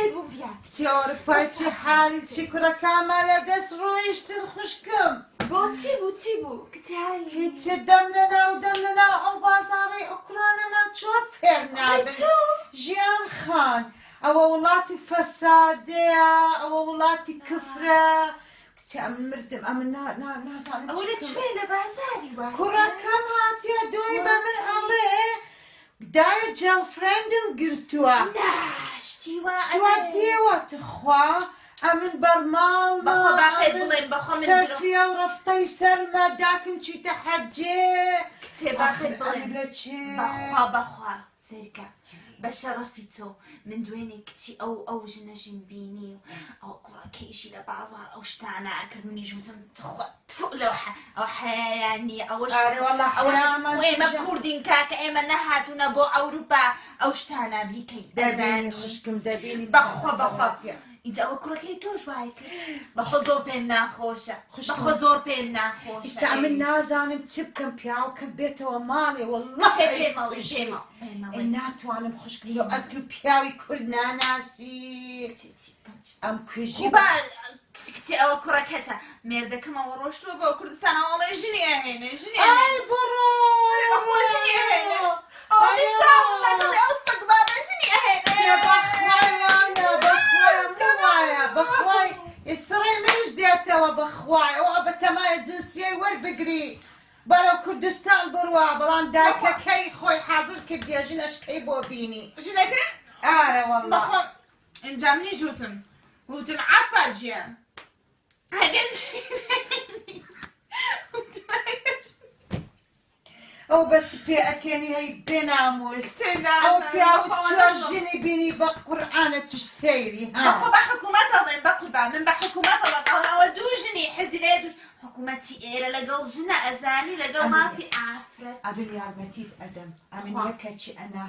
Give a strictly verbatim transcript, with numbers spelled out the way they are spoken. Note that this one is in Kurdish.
Ê bû biya. Çi Ewropayê, çi harî, çi kureka me li dest rûniştin xwişkim. Bo çi bû, çi bû? Kitayî. Hiç dem li nav, dem li nav ew bazarê ew kurana me ço fêr nabin. Ço? Jiyan Xan. Ew welatî fesadê ye, ew welatî kifr e. Kçe em mirdim, em na, na, nazanim. Ew li çi çi li bazarî wa? Kureka me hatiye doyî be min elê. Dayê girlfriendim girtuwa. Na, ştîwa. Ştîwa dêwa tixwa. Em in bermal me. Bexwe baxê bilên, bexwe min biro. Çefiya û reftayî ser me dakin çîte hecê. Kitê baxê bilên. Bexwe, bexwe. Serka. Be şerefî to. Min duênê kitî ew, ew jine jîn bînî. Ew kurekê jî li bazar ew ştana kir. Min jî gotim, tixwe. Tfu, lewhe, ew heya nî, ew ji Are, wallah, ew ji heya me wê me çi kurdîn kake, ê me nehatûne bo Ewropa, ew ji tana bîkey. Debînî, xişkim, debînî. Bexwe, bexwe. Înca ew kurekey to ji wayê kir. Bexwe zor pêm naxoş e. Xişkim. Bexwe zor pêm naxoş e. Îşte min nazanim çi bikim, piyaw kim bêtewe malê, wallah. Çi pê malê, pê mal, pê mal. Ê, natwanim xişkim, yo, ev tu piyawî kurd nanasî. Çi, çi, çi. Em kujî. Kuba, Kiçi kiçi ew kurek hete. Mêrdekima we roştû bo Kurdistan, ew alê jinî ehêne, jinî ehêne. Ay bro! Ay bro, jinî ehêne. Ay, Ay, sağ ol, ya. Ew sik babe jinî ehêne. Ya bexway wana, bexway, mû waya, bexway. Ê sirê min ji dêtewe bexway. O bi temaya cinsiyê wer bigirî. Baro Kurdistan birwa, belan dayke key xwe hazir kirdiye, jin eşkey bo bînî. Jineke? Are wallah. Bexwe. Înca min jûtim. Hûtim efa ciyan. Hede jî. Ew be çi pê ekenî hey bênamûs. Ew piyaw ço jinî bînî be Qur'ane tu seyrî, ha. Xwe be hikûmeta de be qurban. Min be hikûmeta de be ew du jinî hezîleye du. Hikûmetî êre legel jina ezanî legel mafî afret. Edin yarmetît edem. Emin yeke çi ena.